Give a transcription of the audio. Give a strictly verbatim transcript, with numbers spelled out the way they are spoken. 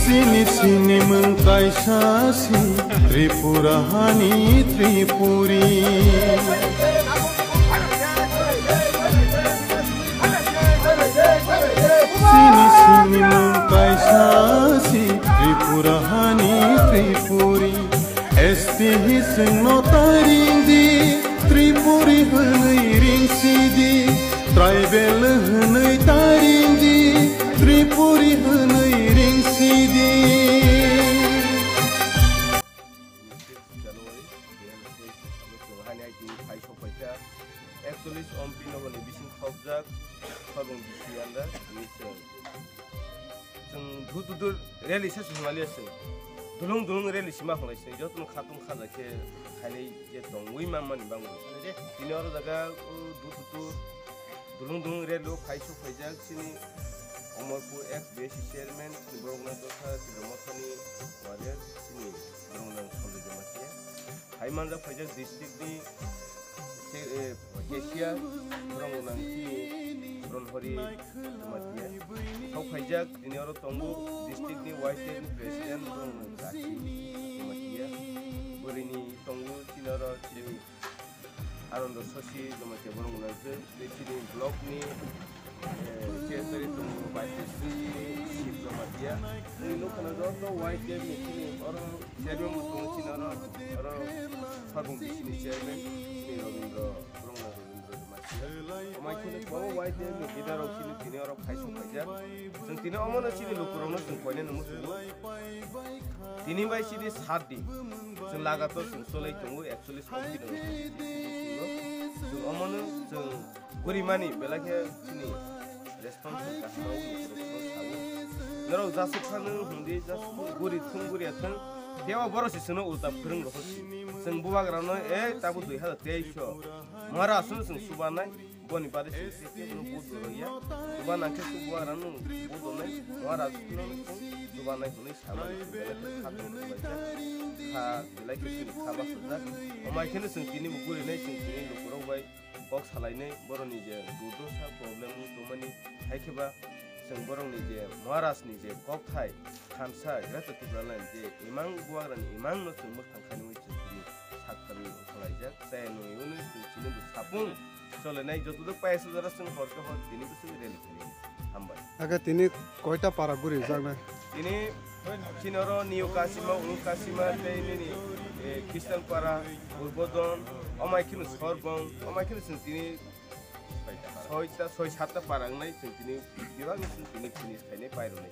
Chini sinimung kaisa si Tripura hani Tripuri. Chini sinimung kaisa si Tripura hani Tripuri. S T hi chwngno taring di, Tripuri hwnwi ring si di, tribal hwnwi taring di, Tripuri hwnwi ring si di. January, dui hajar teis, chwng haino tini phai sokphaikha, ekchollish ompi nogoni bising khopjak, Sorbong bisi anda, tini chwng. Chwng dhutu dhur rally se chwng maliya chwng. Dulung dulung rally sima hwnlai chwng, jotono khatung khaja khe khainai je tongwi manmani bangwi. Tini oro jaga, o, dhutu dhur dulung dulung rally o phai sokphaijak chini Omorpur ex B S C chairman, chini borokno Dosha Tibra Mothani warrior, chini borokno Sanjay Jamatia. Hai manjak phaijak district ni se, eh, cashier, borok nang chini Ronhori Jamatia. Sok phaijak tini oro tongo district ni Y T F ni president, borok nang Kaki Jamatia. Bwrwi ni tongo tini oro chini Anando Sosi Jamatia, borok nang tei chini block ni eh, secretary tongo, vice president Shiv Jamatia. Nini nukha na joto Y T F ni chini oro chairman bo tongo chini oro, oro Sorbong bisi ni chairman chini Rabindra, Purangna Rabindra Jamatia. Amai kheno kwbangma Y T F ni leader rok chini tini oro phai sokphaijak. Chwng tini omono chini lukurokno chwng koinai nungmung chwng. Tini bai chini sat di. Chwng lagator chwng cholai tongo, actually song khe tongo. Chwng omono chwng Gorimani belai khe chini response kaham rok saui. Norok jasuk phano hwndi, jasuk guri thung guri thung. Tebo borok se chwngno ulta phwrwng rokho si. Chwng bubagrano e tabuk dui hazar teis o Maharashtra chwng subanai, boni bade chwng se kebono vote rwya. Suba nangkhe chwng bubagrano vote rwnai, Maharashtra chwng subanai hwnwi samani belai khe kha tong kha belai khe chini kha bachajak. Omai kheno chwng tini bo gurinai chwng tini lukurok bai kok salainai borokni je durdosa problem wng tongmani, hai khe ba chwng borokni je Maharaj ni je kokthai thansa Greater Tipraland je imang bubagrani imang no chwng mwkhang khainwi chwng tini sak kharwi wngkha laijak. Chaya nungwi hwnwi chwng chini bo sapung solenai joto do paisa jora chwng hor khe hor tini bo chwng rally khainai. Hambai. Aga tini koita para guri jaknai? Tini chini oro New Kasima, Old Kasima, tei nini, eh, Christian Para, Urbodon, omai kheno Sorbong, omai kheno chwng tini soita, soi satta para wngnai chwng tini bebak chwng tini finish khainai pairwnai.